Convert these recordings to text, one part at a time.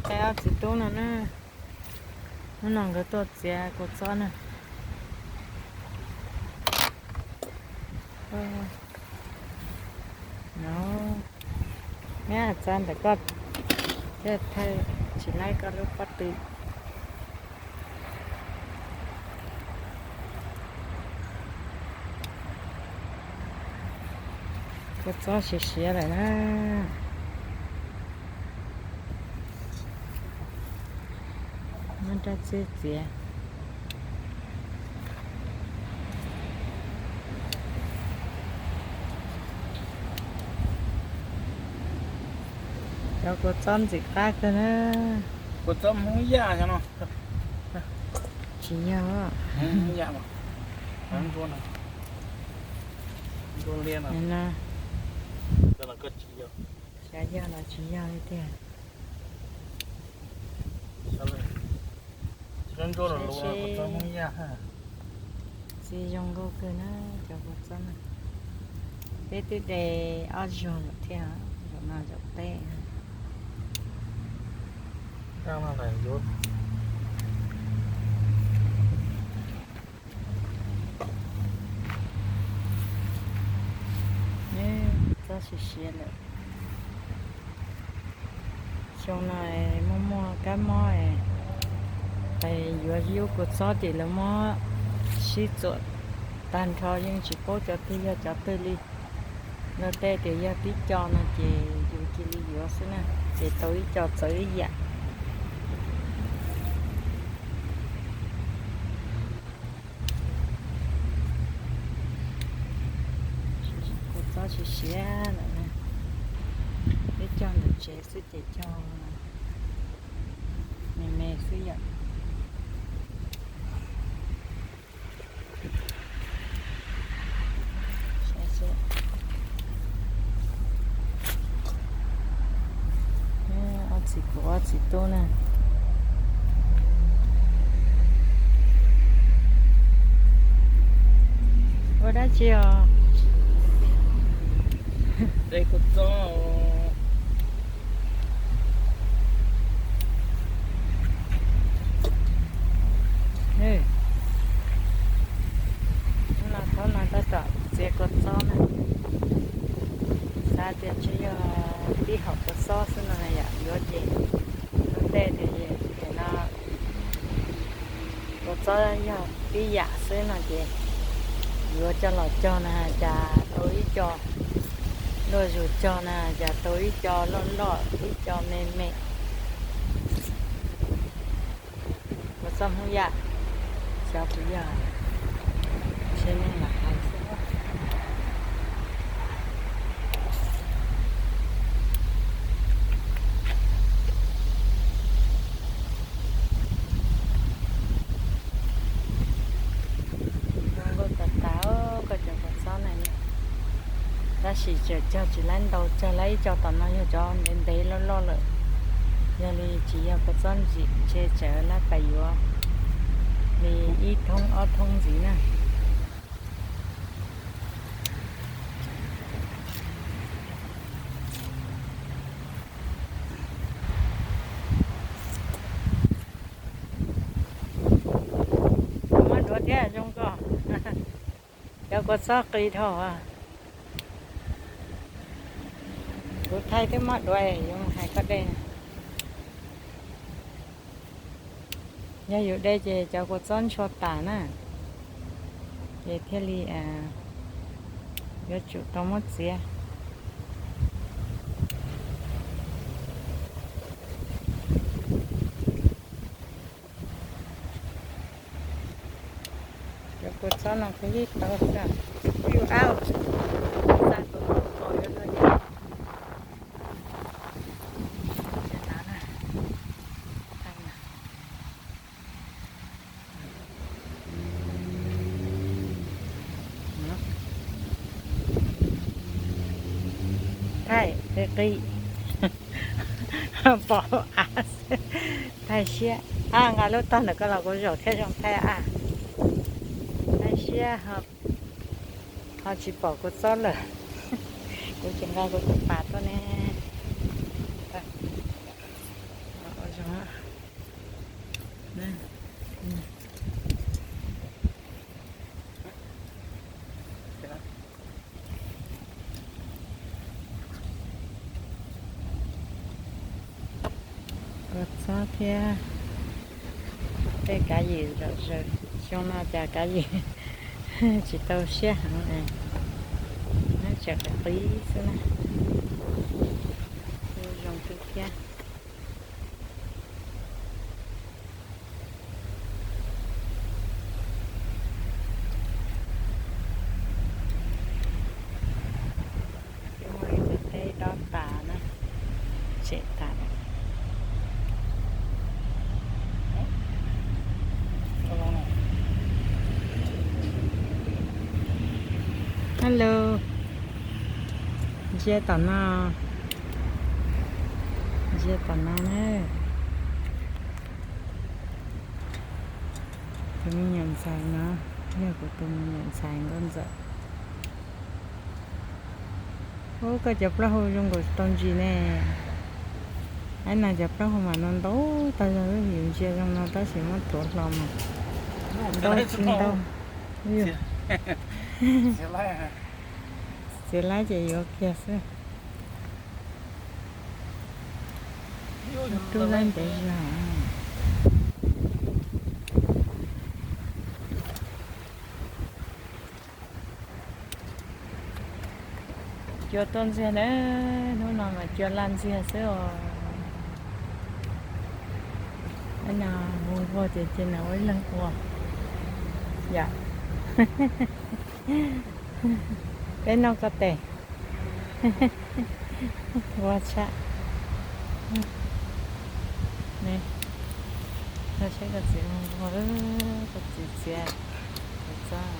Ob txiv tub no na, hnub no nkawd tuaj txiav kua txob na. No, neb txav ntawm koj, thiaj thaij tsis laib koj lub pob tw. Kua txob siav siav lawm na. Muab rab txib txiav. Cov kua txob ntxim qab kawg na. Kua txob Hmoob Yaj no. Tsis yog. Hmoob Yaj no. Xyov yog los tsis yog li tiag. Txiv zoo nkauj kawg na cov kua txob na. Peb twb de ob zaug lawm thiab, zaum no zaum peb. Txob siav siav lawm. Xyoo no muaj muaj kab mob, yuav yub kua txob ces lawv muab sib txuam tag nrho, yeej tsis paub cov twg yog cov twg li. Luag tej tias yog tib co no ces yus cia li yuav xwb na, ces tau ib co txawv ib yam. Kua txob siav siav lawm, peb cog ntawm tsev xwb ces cog me me xwb yom. Ob txiv kuv ob txiv tub na. Ua dab tsi os? Thaum no tab tom txiav kua txob na, xav tias tsis yog tib haum kua txob xwb no yom, yuav ces luag tej tias no kua txob yog tib yam xwb no ces yuav coj los cog na cas tau ib co, luag zus cog na cas tau ib co loj loj ib co me me. Kua txob Hmoob Yaj, xyov puas yog, tsis nej lam hais xwb. Zoo nkauj tas tas koj cov kua txob na. Tab sis tseem cog tsis laib ntau, cog laib ib co tom no yog cov ntev ntev loj loj lawm. Yog li tsis yog kua txob ntsim ntshe tseem lab pais yuav li ib thoob ob thoob ntxiv na. Muab duav thiab zoo nkauj. Cov kua txob qis dhau. Kuv thaij twb muab duav, yuav hais koj dej. Yog yus de ces cov kua txob ntshua tas na, ces thiaj li yuav tsum tau muab txiav. Cov kua txob no kuv yeej tau xwb, kuv yus ab, xa tus tus qos yuav luag yam. Thaij qis qis, pom av xwb. Thaij siab. Ab, nqa lub tog ntawm koj los kuv zaum thiaj zoo thaij ab. Thaij siab ho tsis pom kua txob lawm. Kuv tseem nqa kuv tus pas tuaj ne. Kua txob thiab tej kav yim zom zaws. Xyoo no cas kav yim tsis tau siab heev, nyob tsam qis qis xwb na. Zoo kawg thiab. Muaj ib cov teb dob tas na, tsem tas. Hello, ntsia tom no, ntsia tom no na. Tus me nyuam ntxhais no yog kuv tus me nyuam ntxhais Nkauj Ntxawm. Ub, koj cov plaub hau zoo nkaus tau ntsis ne. Aib, no cov plaub hau mas no ntau tag zog, yus ntsia zoo no tab sis muab tuav hlo mas ntau tsis ntau. Txiav laib ces yuav kiag xwb. Rub laib ntev zog. Cua tuaj ntxiag na, hnub no mas cua laj ntxiag xwb os. Aib, no hu hu ces cia nws ua ib leeg ua yom. Peb noj koj tes. Ua tshaj. Koj txiv hu hu, koj txiv txiav kua txob.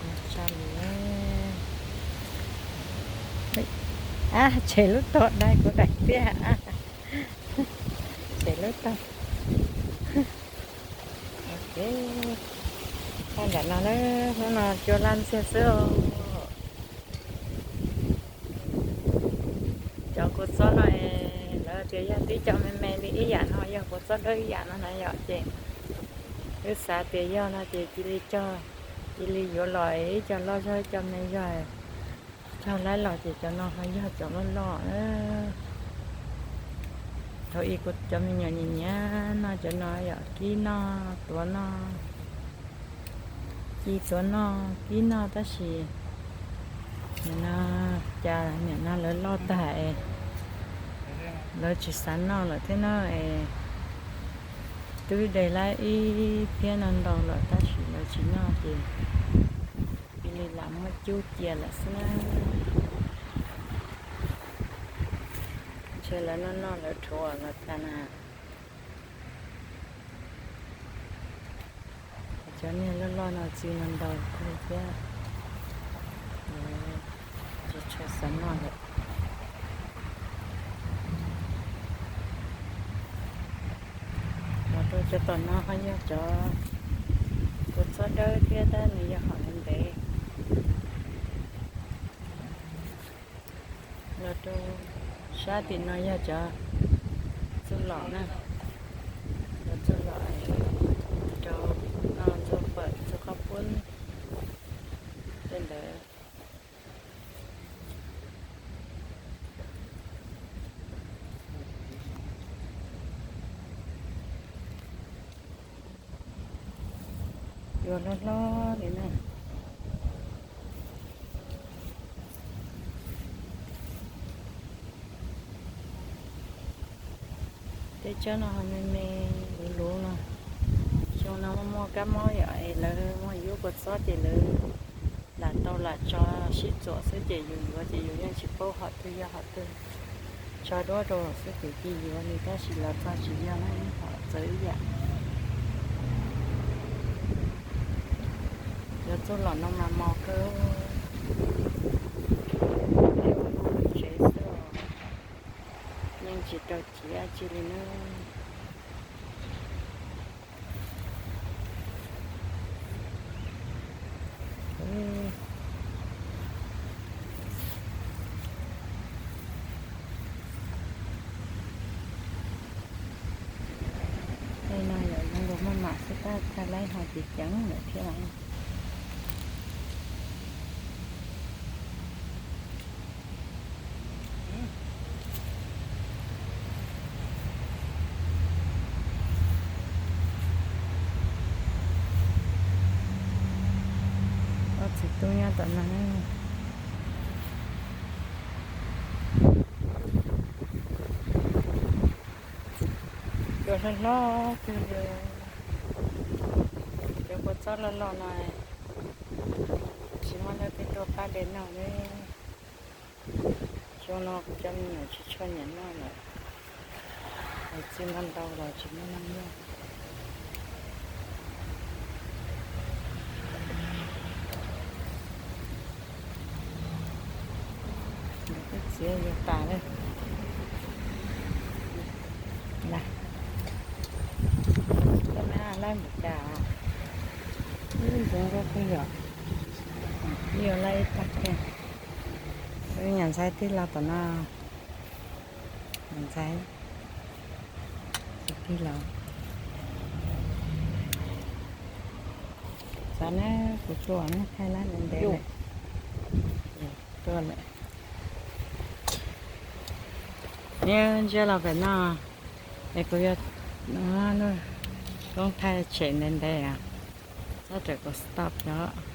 Ua tshaj li. Ab, tshem lub tog dai kuv daim tiab. Tshem lub tog. Ok, nram no na, hnub no cua laj ntxiag xwb os. Cov kua txob no es lawv tias yog tib co me me li ib yam no, yog kua txob dawb ib yam no na yom, ces wb xav tias yog no ces cia li cog, cia li yuav los ib co loj zog ib co me zog, cog laib los ces cov no ho yog cov loj loj. Thaum ub kuv cov me nyuam nyiam nyiam noj cov no yom, kib noj tuav noj, ci tuav noj kib noj tab sis nim no cas nim no lawv loj tag es lawv tsis xav noj lawm thiab na es twb de lawm ib phiab no ntau lawm tab sis lawv tsis noj ces cia li lam muab cub cia lawm xwb na. Ntshe lawv noj noj lawv rhuav los tas na. Cov niag loj loj no txi no ntau kawg thiab, tsis tshua xav noj lawm. Los rau cov tom no ho yog cov kua txob dawb thiab tab nws yog hom ntev ntev. Los rau sab tim no yog cov txuj lom na, cov txuj lom rau no ntxuag fawm ntxuag qhob pub tej ntawd. Cua hlob hlob li na. Tej tsob no ho me me luv luv no. Xyoo no muaj muaj kab mob yom es lawv muaj yub kua txob ces lawv lam tau lam tso sib txuam xwb ces yus yuav ces yus yeej tsis paub hom twg yog hom twg. Tso duab rau xwb ces cia yuav li tab sis los txog tsis yog na, ib hom txawv ib yam. Cov txuj lom no mas mos kawg, peb ua noj tsev xwb os, yeej tsis rau ciav dab tsi li na. Tej no yog zoo nkaus maj mam xwb tab thaij laib ho ceev ceev lawm thiab. Tam no cua hlob hlob kawg li. Cov kua txob loj loj no tsis muaj leej twg tuaj pab de noj li. Xyoo no kuv cov me nyuam tsis tshua nyiam noj lawm, txiv ntau ntau los tsis muaj leej noj. Twb txiav yuav tas lawm. Koj me laib npaum cas? Ib zoo nkauj kawg yom. Ib yuav laib ib tag kiag. Nyuam ntxhais tij laug tom no. Nyuam ntxhais tij laug. Xav na, kuv tuaj na, thaij lab ntev ntev lawm. Tuaj lawm. Nyob ntsia los pem no, es kuv yuav koob thaij tshem ntev ntev, txhob rawm kuv stop os.